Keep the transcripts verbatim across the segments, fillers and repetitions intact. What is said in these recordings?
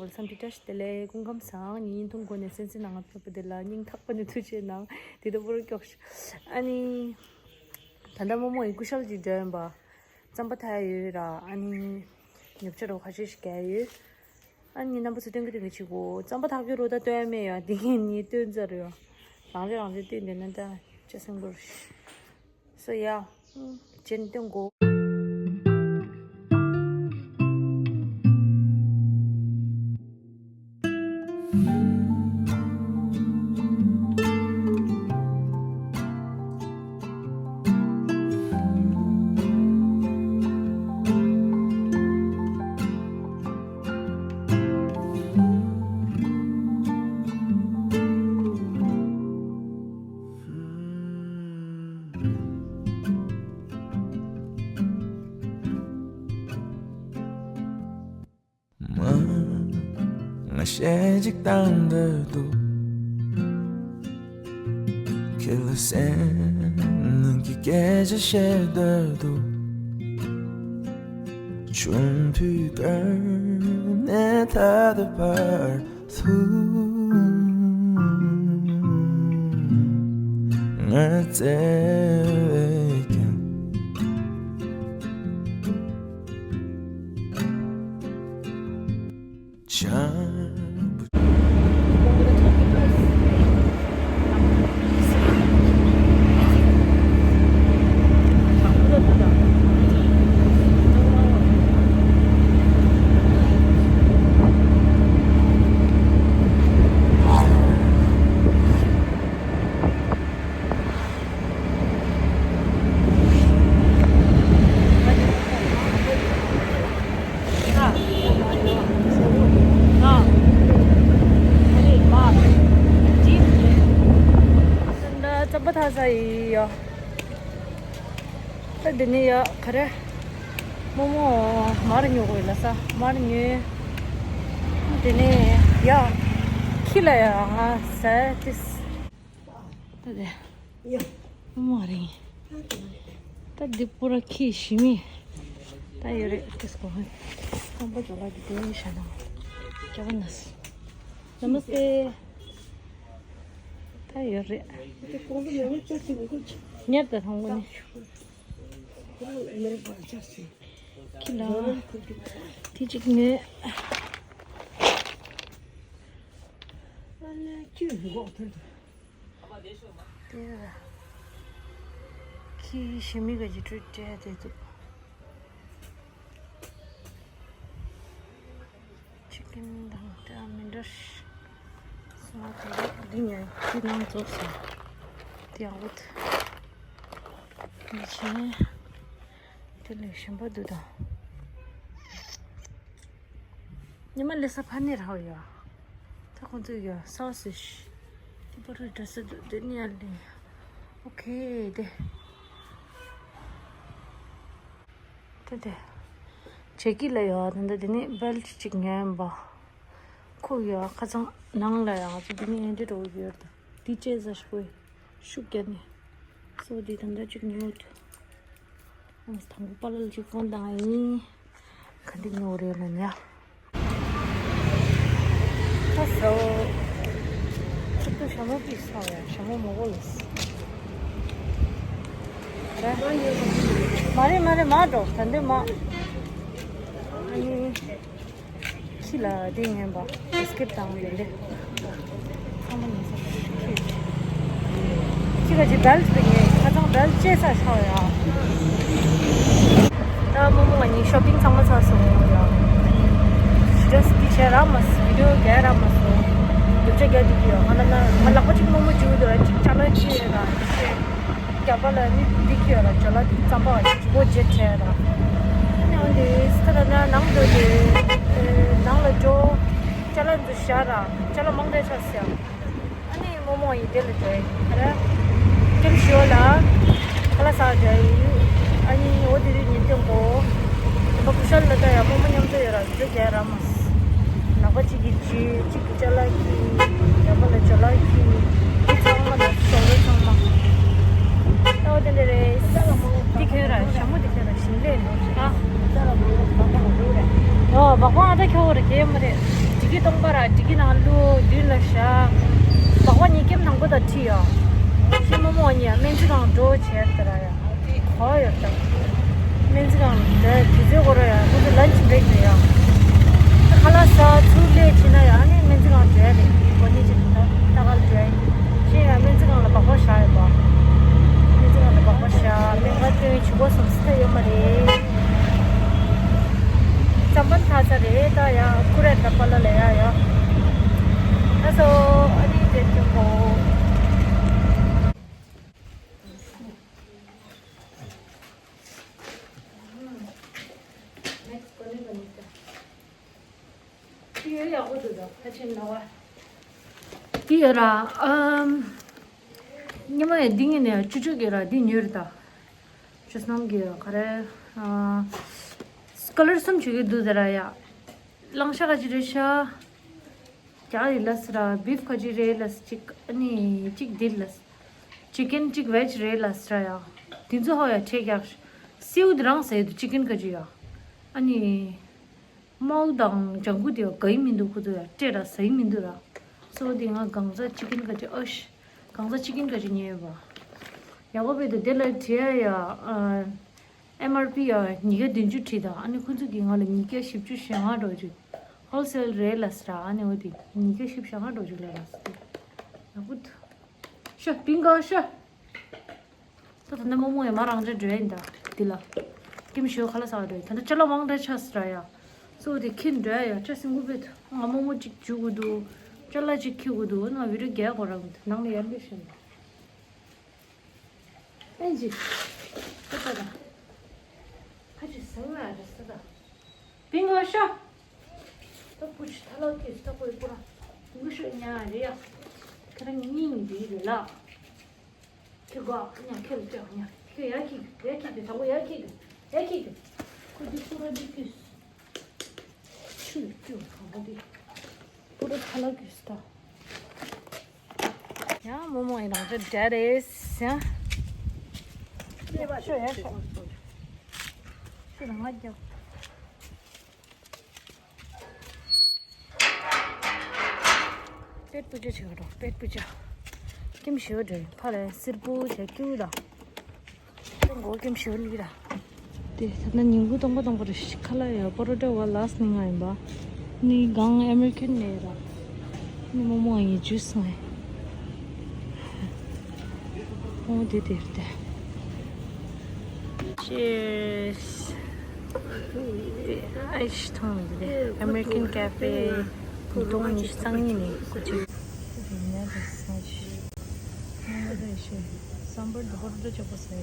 འཚམས་འདྲི་བཀྲ་ཤིས་བདེ་ལེགས། སྐུ་ཁམས་བཟང་། ངའི་བརྙན་ཐུང་སྒོ་ནས་གསན་གཟིགས་གནང་མཁན་ཕེབས་པ་དེ་ལ་སྙིང་ཐག་པ་ནས་ཐུགས་རྗེ་གནང་། དེ་ལྟ་བུར་སྐྱོགས་ཤིག་ཨ་ནི། ད་ལྟ་རྨོ་མོ་ཡི་སྐུ་ཞབས་ཀྱི་འགྲོ་ཡིན་པ། རྩམ་པ་འཐག་ཡོད་ར། ཨ་ནི། ཉོ་ཆ་རོ་ཁ་ཤས་ཤིག་རྒྱག་ཡོད། ཨ་ནི་རྣམ་པ་ཚོ་སྟོན་གི་སྟོན་གི་བྱེད་གོ། རྩམ་པ་འཐག་རྒྱུ་རོ་ད་སྟོན་ཡ་མེད་ཡ། དེ་ངས་ནི་སྟོན་ཚར་ཡོད། རང་རེ་རང་རེ་སྟོན་དེ་ན་ད་ཅི་སེམས་འགུལ། སོ་ཡ། ཅན་སྟོན་གོ། མ། ང་གཞས་གཅིག་བཏང་འདོད་འདུག་ཁྱེད་ལ་སེམས་ནང་གི་སྐད་ཆ་བཤད་འདོད་འདུག་ཆུང་དུས་ཀར་ནས་ད་ལྟ་བར་དུ་ང་བཙལ་བས་ཀྱང་བྱང་བུ། རྩམ་པ་འཐག་ས་ཡི་ཡོ། ད་འདི་ནས་ཡོ་ག་རེ། རྨོ་མོ་མར་ཉོ་དགོས་ལ་ས་མར་ཉོས། དེ་ནས་ཡ། ཁྱི་ལ་ཡ་ང་ཟས་ཏིས། ད་དེ། ཡ། མ་རེད། ད་འདི་པུ་ར་ཁྱི་ཞི་མི། ད་ཡོད་རེད་ཏིས་གོ། ཁང་པ་ཇོ་ལ་འདི་དེ་ནས་ཤ་ན། ཀྱ་བ་ན་སི། ན་མ་སྟེ། ད་ཡོད་རེད། ཉེར་ད་ཐང་གོ་ནི། ཁྱི་ལ། དེ་གཅིག་ནས། དེ། ཁྱི་ཞི་མི་ག་ཅི་ཁྲུས་སྤྲད་དེ་འདུག་ཆི་ཀིན་དང་འདྲ་མི་འདྲ། སོང་བ་དེ་རེད། འདི་ཉོས་ཁྱི་ནང་རྫོགས་སོང་། དེ་ཡང་འུད། འདི་བྱས། དེ་ལས་གཞན་པ་འདུག་དང་། ཉི་མ་ལས་ས་ཕ་ནས་རག་ཡོད། ད་ཁོང་ཚོས་ཡོད་ས་སུ་ཤི། དེ་པར་རི་འདྲ་ས་འདུག་དེ་ནས་ཡར་ལེན། ཨོ་ཁེ་དེ། དེ་དེ། ཇེ་ཀི་ལ་ཡོད་ད་ལྟ་དེ་ནས་བེལ་ཊི་གཅིག་ཉོས་ཡིན་པ། ཁོ་ཡོད་ཁ་ཚང་ནང་ལ་ཡང་ང་ཚོ་དེ་ནས་ཡན་དེ་འགྲོ་གི་ཡོད་ད། དེ་ཅེ་ཟ་ཤི་ཁོས་ཤུགས་རྒྱབ་ནས། སོ་དེ་ད་ལྟ་གཅིག་ཉོས་ཡོད། ཨང་དང་པོ་པ་ལ་ལ་ཅིག་ཕོན་བཏང་ཡིན། ག་འདི་ཉོ་རེད་ལ་ཉ། ཨ་སོ། ཁྱོད་ཚོ་ཞྭ་མོ་པི་སོང་ཡ། ཞྭ་མོ་མོ་གོ་ལ་སི། རེད། མ་རེད་མ་རེད་མ་འགྲོ་ད་འདི་མ། ཨ་ནི། ཁྱི་ལ་དེ་ངན་པ་སི་ཀིབ་བཏང་ཡོད་ལེ། ཚང་མ་ཉན་ས་ཁྱི། ཁྱི་ག་ཅི་བེལ་ཊི་ཉན་ཁ་ཚང་བེལ་ཊི་ཅེ་ས་ཤ་ཡ། ད་རྨོ་མོ་ང་གཉིས་ཤོ་པིང་ཚང་མ་ཚར་སོང་ཡ། ཞི་ཏྲ་སི་ཏི་བྱས་རག་མ་སོང་། བི་ཌིའོ་རྒྱག་རག་མ་སོང་། རྒྱབ་ཆ་རྒྱག་འདི་གི་ཡོད་ང་ལ་ན་ང་ལག་པ་གཅིག་རྨོ་མོ་འཇུ་འདུག་གཅིག་ཅ་ལག་ཅི་ཡོད་ལ་ཤེས། རྒྱབ་པ་ལ་ནི་འདི་ཁྱེར་ལ་ཇོ་ལ་འདི་རྩམ་པ་བ་ཅིག་སྒོ་འབྱེད་བྱས་ལ། ཨ་ནི་འོན་ཏེ་སི་ཐ་ན་ནང་འགྲོ་དེ་ནང་ལ་འགྲོ། ཅ་ལག་འདི་བཞག་ར་ཅ་ལག་མང་དྲགས་ཆགས་སོང་། ཨ་ནི་རྨོ་མོ་ཡིན་དེ་ལ་འགྲོ་ཡིན་ཨ་ར། ཀྲིམ་ཞོ་ལ་ཁ་ལག་ཟ་འགྲོ་ཡིན། ཨ་ནི་འོ་དེ་རིང་ཉིན་ཐོན་གོ། དེ་པ་ཀུ་ཤལ་ལ་ད་ཡ་རྨོ་མོ་མཉམ་དུ་ཡོད་ར་འདི་རྒྱ་ར་མ། ནག་པ་གཅིག་གིས་བྱས་གཅིག་གིས་ཅ་ལག་གིས། རྒྱབ་པ་ལ་ཇོ་ལག་གིས། འདི་ཚང་མ་ལ་ཞོགས་པའི་ཚང་མ། ཨོ་དེ་འདྲ་རེད། འདི་ཁྱོད་ར་ཞྭ་མོ་འདི་ཁྱོད་ར་ཞིང་ལས་ནོ་ཨ། ཨོ་བག་པང་ཨ་ད་ཁྱོད་ར་གས་མ་རེད། འདི་གི་ སྟོང་པ་ར་འགྲིག་གི་ནང་བླུགས་མདུན་ལ་བཞག་སྦག་སྦག་གཉིས་ཀེམ་ནང་པོ་དང་ཁྲིད་ཡོང་། ཤི་མོ་མོ་གཉིས་སྨན་རྩིས་ཁང་འགྲོ་བྱས་ད་ར་ཡ། དེ་གོ་ཡོད་ད། སྨན་རྩིས་ཁང་ལ་འགྲོ་ཡ་དུས་ཚོད་འགོར་ར་ཡ། ཁོ་ཚོ་ལན་ཆི་བྷེ་རེག་རེད་ཡ། ཁ་ལག་ཟ་ཚུར་སླེབས་ཕྱིན་ན་ཡ་ཨ་ནི་སྨན་རྩིས་ཁང་འགྲོ་ཡ་རེད། གོ་ནི་ཅི་ད་ད་ག་ལ་འགྲོ་ཡ་ཡིན། ཤེས་ཡ། སྨན་རྩིས་ཁང་ལ་སྦག་སྦག་བཞག་ཡོད་པ། སྨན་རྩིས་ཁང་ལ་སྦག་སྦག་བཞག་སྨན་ཁང་སྟོན་བྱེད་སྒོ་སོང་སི་ཐ་ཡོད་མ་རེད། ཙམ་པན་ཐ་ཚ་རེད་ད་ཡ། ཁུ་རན་ད་པ་ལ་ལ་ཡ་ཡ། ད་སོ་ཨ་ནི་དེ་ཅུང་གོ། འདི་ཡོད་ར། ཨམ། ཉི་མ་ཡ་འདི་ངས་ནས་བཅུ་དྲུག་གི་ར་འདི་ཉོས་རེད་ད། ཆུ་སྣམ་གི་ག་རེ། ཨ། ཀ་ལར་གསུམ་བྱེད་ཀྱི་འདུག་ཟེར་ར་ཡ། གླང་ཤ་ག་ཅི་རེད་ཤ། རྒྱག་ཡི་ལ་ཟེར་ར། བིབ་ག་ཅི་རེད་ལ་ཟེར་གཅིག་ཨ་ནི་གཅིག་འདི་ལ་ཟེར། ཅི་ཀན་གཅིག་བེཇ་རེད་ལ་ཟེར་ར་ཡ། དེ་ཚོ་ཧོ་ཡ་ཁྲེ་རྒྱག་ཤ། སེའུ་འདི་རང་ཟེར་འདུག་ཅི་ཀན་ག་ཅི་ཡ། ཨ་ནི། མའོ་དང་ལྗང་གུ་དེ་དགའ་ཡི་མི་འདུག་ཁོ་ཚོ་ཡ་སྤྲད་ར་ཟ་ཡི་མི་འདུག་ར། སོ་དེ་ང་གང་ཟག་ཅི་ཀིན་ག་ཅི་ཨ་ཤི། གང་ཟག་ཅི་ཀིན་ག་ཅི་ཉོས་ཡོད་པ། ཡག་པོ་བེད་དུ་དེ་ལ་བྲིས་ཡ་ཡ། ཨེམ་ཨར་པི་ཡ་ཉིས་བརྒྱ་བདུན་ཅུ་བྲིས་དང་ཨ་ནི་ཁོ་ཚོ་གིས་ང་ལ་ཉིས་བརྒྱ་བཞི་བཅུ་ཞེ་ལྔ་འགྲོ་ཅིག་ཧོལ་སེལ་རེད་ལ་ཟེར་ཨ་ནི་འོ་དེ་ཉིས་བརྒྱ་བཞི་བཅུ་ཞེ་ལྔ་འགྲོ་ཅིག་ལ་ལ་ཟེར་ཡག་པོ་འདུག་ཤ་པིང་ག་ཤ། ད་ད་ནི་རྨོ་མོ་ཡི་མ་རང་ཅག་འགྲོ་ཡིན་ད། འདི་ལ། ཀིམ་ཞོ་ཁ་ལག་ཟ་བ་འགྲོ་ཡིན་ད། ད་ཅ་ལག་མང་དྲགས་ཆགས་སི་ར་ཡ། སོ་དེ་ཁྱེར་འགྲོ་ཡ་ཡ་ཅ་སེང་གུ་བེད། ང་རྨོ་མོ་གཅིག་འཇུ་དགོས་འདུག་ཅ་ལག་གཅིག་ཁྱེར་དགོས་འདུག་ན་བི་ཌིའོ་རྒྱག་དགོས་ར་མི་འདུག་ནང་ལ་ཡར་འགྲོ་ཤེས་མ། ཨེ་ཇི། ད་ད་ད། ཁ་ཅིག་ཟང་ན་རེ་ས་ད། པིང་ག་ཤ། ད་པུ་ཆུ་ཐ་ལག་ཀིས་ད་ཁོའི་པུ་ར། ངུ་ཤོད་ཉ་རེ་ཡ། ཁ་ར་ཉིང་འདི་རེ་ལ། ཁྱི་གོ་ཉ་ཁྱི་ལ་ཅག་ཉ་ཁྱི་ཡ་ཁྱི་ཡ་ཁྱི་གི་དང་པོ་ཡ་ཁྱི་གི་ཡ་ཁྱི་གི་ཁོ་འདི་ཁོ་ར་འདི་ཀྱི་ཆུ་ཅུ་དང་པོ་འདི་ཁོ་ར་ཁ་ལ་ཀྱི་སྟ། ཡ་རྨོ་མོ་ཡི་རང་ཅག་འདྲ་རེད་ཡ། ཤོ་ཡ་ཤོ་ཤོ་རང་ང་རྒྱབ། པེད་པུ་ཅ་ཆེ་བ་རོ། པེད་པུ་ཅ། ཀིམ་ཞོ་འདྲ་ཕ་ལ་སིར་པུ་ཆ་ཀིའུ་ར། ཀིམ་གོ་ཀིམ་ཞོ་ལི་ར། དེ་ད་ན་ཉིན་གུང་སྟོང་པ་སྟོང་པ་རེ་ཞིག་ཁ་ལ་ཡོད་པོ་རོ་ཏྲ་བ་ལ་སི་ནི་ང་ཡིན་པ། ནི་གང་ཨ་མེ་རི་ཁན་ནས་ར། ནི་རྨོ་མོ་ཡི་ཇུས་ང་ཡིན། ཨོ་དེ་དེར་དེ། Cheers. ཨེ་ཤི་ཐོང་དེ། American Cafe. ཉིས་སྟོང་ཉི་ཤུ་རྩ་གཉིས་ནས་སྐུ་ཚེ། རིག་གནས་རེད་ས་ཞིག་ང་རེ་ཞེས་སམ་བར་དུ་བོར་འགྲོ་ཆོག་པ་ཟེར།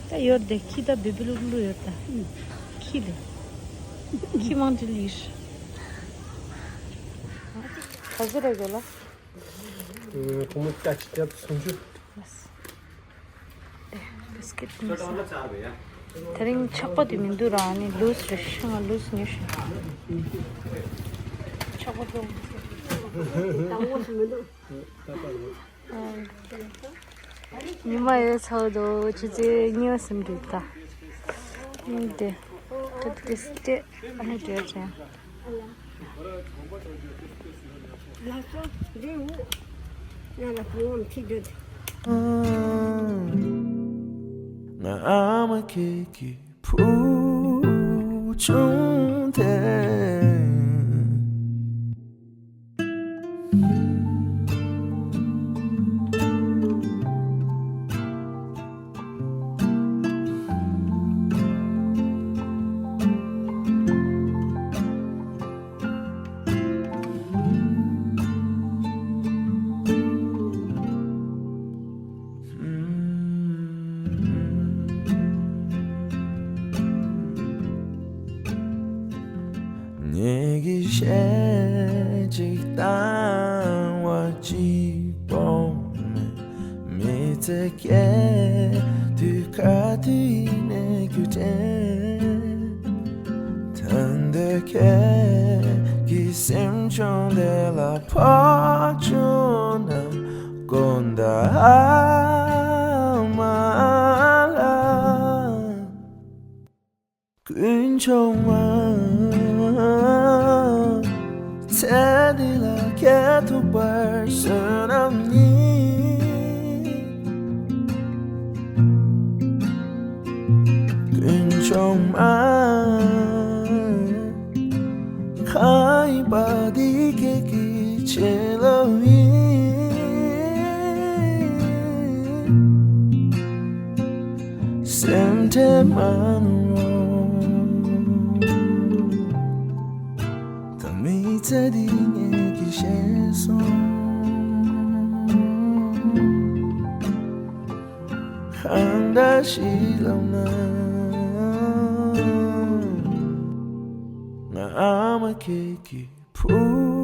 ད་ཡོད་དེ་ཁྱི་ད་བི་བི་ལུག་ལུག་ཡོད་ད། ཁྱི་ལས། ཁྱི་མང་དུ་ལིར། ག་ཚོད་རེད་དེ་ལ། ཁོ་མོ་ལྟ་ཅི་བརྒྱ་དང་སུམ་ཅུ། བིས་ཀིཊ་མི་ཟ། དེ་རིང་ཆག་པ་དེ་མི་འདུག་ར། ཨ་ནི་ལུས་རེད་ཤག་ང་ལུས་ཉོས་ཤག་ཆག་པ་ལོང་། ཉི་མ་ཡོད་ཚོད་དོ་ཆུ་ཚོད་གཉིས་པ་ཟིན་འགྲིག་ད། ཨིན་དེ། ད་དེ་སྟེ་ཨ་ནི་བྲེལ་ཅན། ལགས་སོ། འདི་འུ། ང་ལ་བུ་ངམ་ཁྱི་འདོད། ང་ཨ་མ་ཁྱེད་ཀྱི་བུ་ཆུང་དེ། ངེད་ཀྱི་གཞས་གཅིག་བཏང་བ་གཅིག་པོ་མེད། མི་ཚེ་སྐྱེལ་དུས་ག་དུས་ནས་རྒྱུ་དྲན། ད་འདོད་ཁྱེད་ཀྱི་སེམས་ཆུང་དེ་ལ་ཕོག་བྱུང་ན་དགོངས་དག་ཆུང་མ། ཚེ་འདི་ལ་སྐྱེ་ཐུབ་པར་བསོད་ནམས་ཉིད། ཀུན་འབྱུང་མ། གང་ཡིན་པ་འདི་ཁྱེད་ཀྱི་བྱིན་རླབས་ཡིན། སེམས་ཁྲལ་མ་གནང་རོགས། ད་མི་ཚེ་འདི་ངེད་ཀྱིས་ཤེས་སོང་། གང་འདྲ་ཞིག་ལབ་ན། ང་ཨ་མ་ཁྱེད་ཀྱི་བུ།